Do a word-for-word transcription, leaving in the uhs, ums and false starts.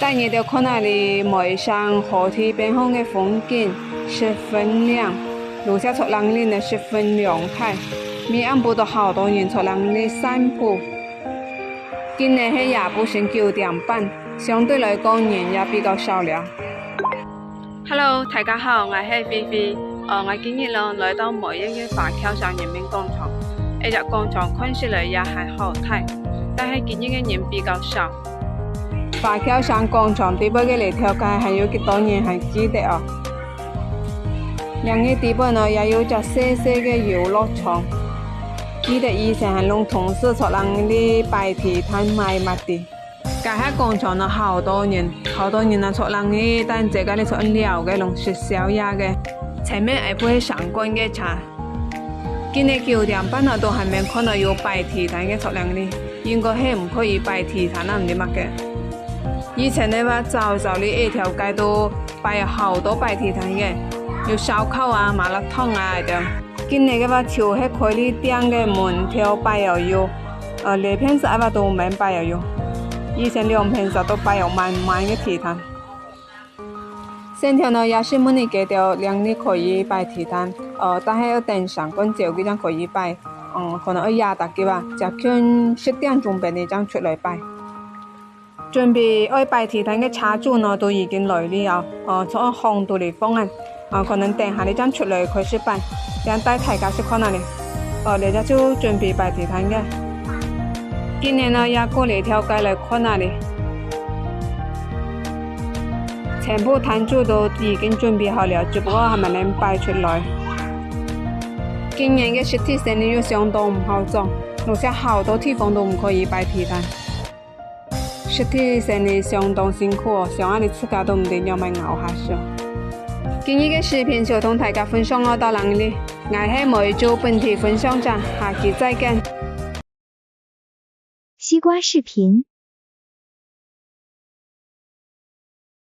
帶你兜看啊哩梅城河堤邊項个風景，十分靚，路上坐輪仔呢十分涼快。每暗晡都好多人坐輪仔散步。今日係夜晡先九點半，相對來講人也比較少了。Hello，大家好，𠊎係菲菲。哦，𠊎今日呢來到梅縣个華僑城人民廣場。這隻廣場看起來也還好大，但係今日个人比較少。 華僑城廣場底背个這條街還有幾多人還記得哦？這个底背呢也有隻細細个遊樂場，記得以前還摎同事坐輪仔擺地攤賣物仔。該下廣場呢好多人，好多人啊坐輪仔，等自家哩坐尞个，摎食宵夜个，前面會背上過个車。 今日九點半啊，都還吂看到有擺地攤个坐輪仔，應該係毋可以擺地攤啊，毋知麼个。以前个話，早早哩這條街都擺有好多擺地攤个，有燒烤啊、麻辣燙啊這兜。今日个話，就係開哩店个門頭擺有有，呃，這片析个話都吂擺有有。以前兩片析都擺有滿滿个地攤。 先頭呢，也係問你佢兜，這位可以擺地攤，呃，但係愛等上過朝佢正可以擺，嗯，可能愛夜打急啊，接近十點鐘邊你正出來擺。準備愛擺地攤个車主呢，都已經來哩啊，呃，坐響肚裡放啊，呃，可能等下你正出來開始擺，這下帶大家去看啊哩。 哦，這隻就準備擺地攤个。今日呢，也過這條街來看啊哩。全部攤主都已經準備好了，只不過還吂人擺出來。今年个實體生理又相當毋好做，路上好多地方都毋可以擺地攤。 實體生理相當辛苦哦，想啊哩自家都毋知仰般熬下去哦。今日个視頻就同大家分享到這裡，𠊎係梅州本地分享者，下期再見。西瓜視頻，